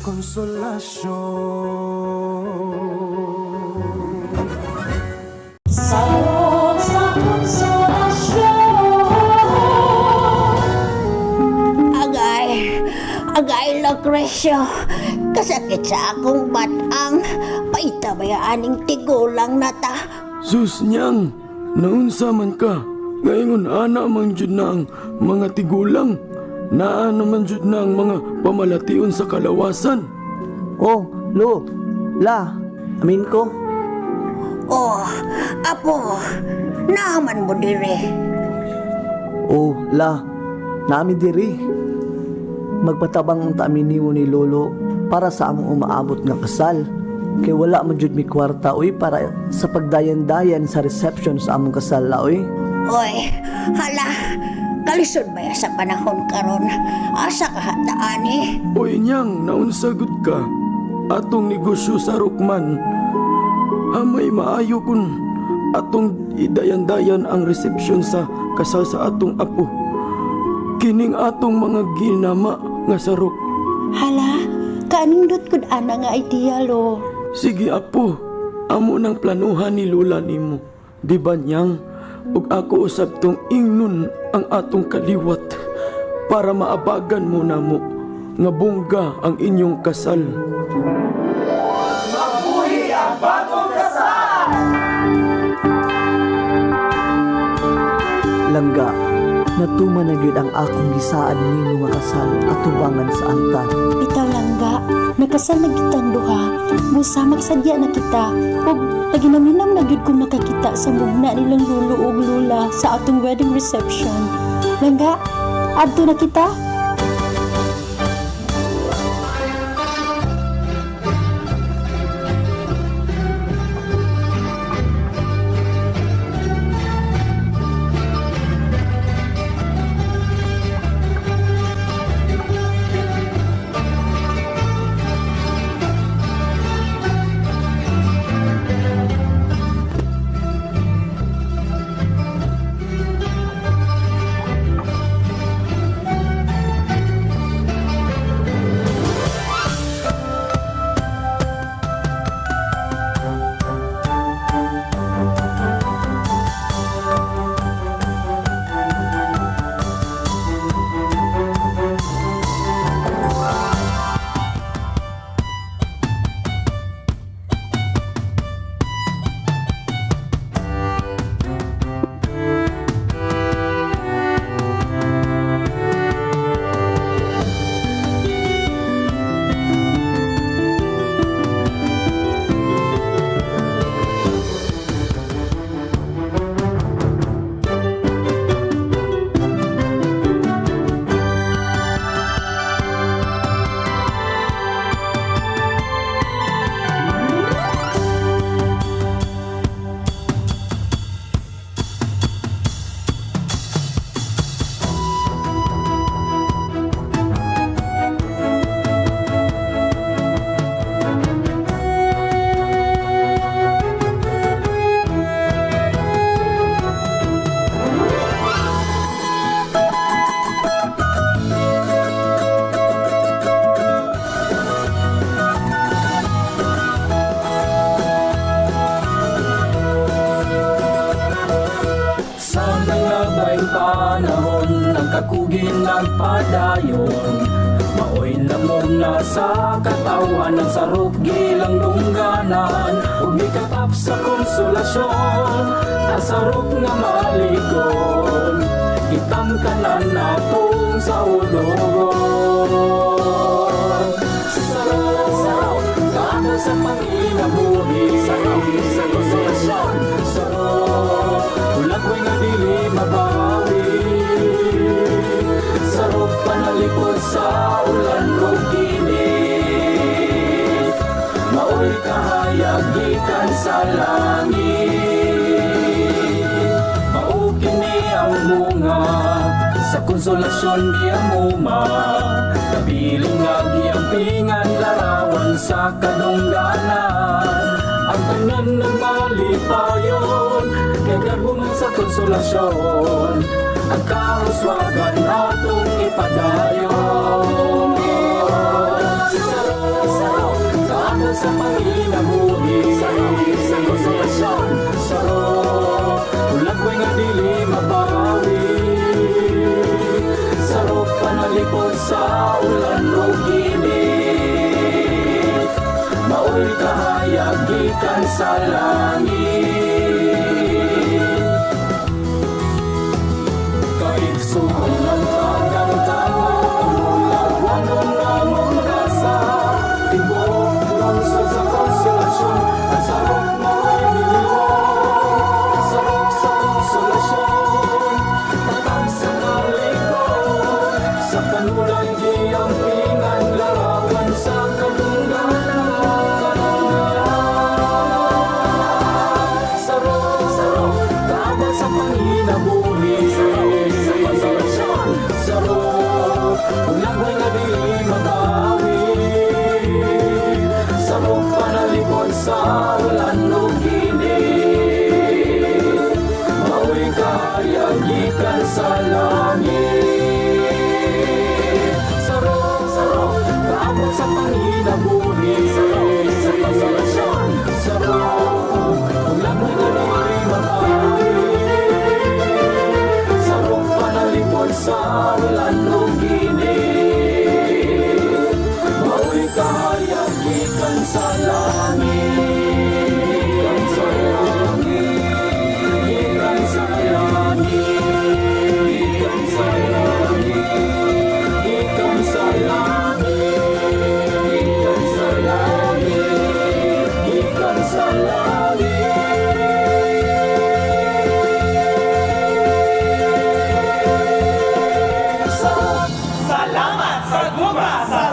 Konsolasyon. Sarok sa Konsolasyon. Agay, agay Lucrecio. Kasakit sa akong batang. Paita ba aning tigulang na ta? Sus niyang, naunsa man ka, ngayon ana man jud na ang mga tigulang, naa naman jud na ang mga pamalation sa kalawasan. Oh, Lo, La, amin ko. Oh, apo, naaman mo dire. Oh, La, naami diri. Magpatabang ang taamin nimo ni Lolo para sa among umaabot nga kasal. Kay wala man jud mi kwarta oy para sa pagdayan-dayan sa reception sa among kasal la oy. Oy, hala, kalisod ba ya sa panahon karon? Asa ka hataan eh? Oy niyang, naunsa gud ka, atong negosyo sa Rukman. Hamay maayo kun atong idayan-dayan ang reception sa kasal sa atong apo. Kining atong mga ginama nga sarok. Hala, kaanindot kud ana nga idea, Lo. Sige apo, amo nang planuhan ni Lola nimo. Di ba niyang ug ako usab tong ingnon ang atong kaliwat para maabagan mo namo nga bongga ang inyong kasal. Langga, natuman na gyud ang akong gisaad nimo nga kasal atubangan sa altar. Bitaw langga, nakasal na kitang duha. Busa magsadya na kita. Ug naginaminam na gyud kong nakakita sa mugna nilang lolo ug lola sa atong wedding reception. Langga, adto na kita. Sa mga bayng panahon, ang kakugin nagpadayon. Maoy lamog na sa katawan, ang sarok gilang dungganan. Ug mikatap sa konsolasyon, ang sarok nga maligon. Kitang kanan natong sa ulogon. Sarok, sarok, sa ato sa panginabuhi. Sarok, sa konsolasyon, sarok. Ulagway nga dili mabawi. Sarok panalikod sa ulan kong init. Maoy kahayag gikan sa langit. Mao kini ang bunga sa konsolasyon giyamuma. Kabiling nga giampingan larawan sa kadungganan. Ang tanan ng malipayon kay garbo man sa konsolasyon. Ang kauswagan atong ipadayon. Sarok, sa langit. Kaigsuonan tagang tanan, ang bulawanon namong rasa. Tibuok lungsod sa Konsolasyon, ang Sarok mao'y milyon. Sarok sa Konsolasyon, tatag sa kalikon. Sa kanunay giampingan, larawan sa kadungganan. Sarok, sarok, tabang sa panginabuhi. Sarok sa Konsolasyon. Sarok, ulagway nga dili mabawi. Sarok, panalipod sa ulan ug init. Mao'y kahayag gikan sa langit. Sarok, sarok, kaabot sa panginabuhi. Sarok sa Konsolasyon. Sarok, ulagway nga dili mabawi. Sarok, panalipod sa ulan ug init. Mao'y kahayag gikan sa langit. Gikan sa langit. Gikan sa langit. Gikan sa langit. Gikan sa langit. Gikan sa langit. Gikan sa langit. Salamat sa gugma sa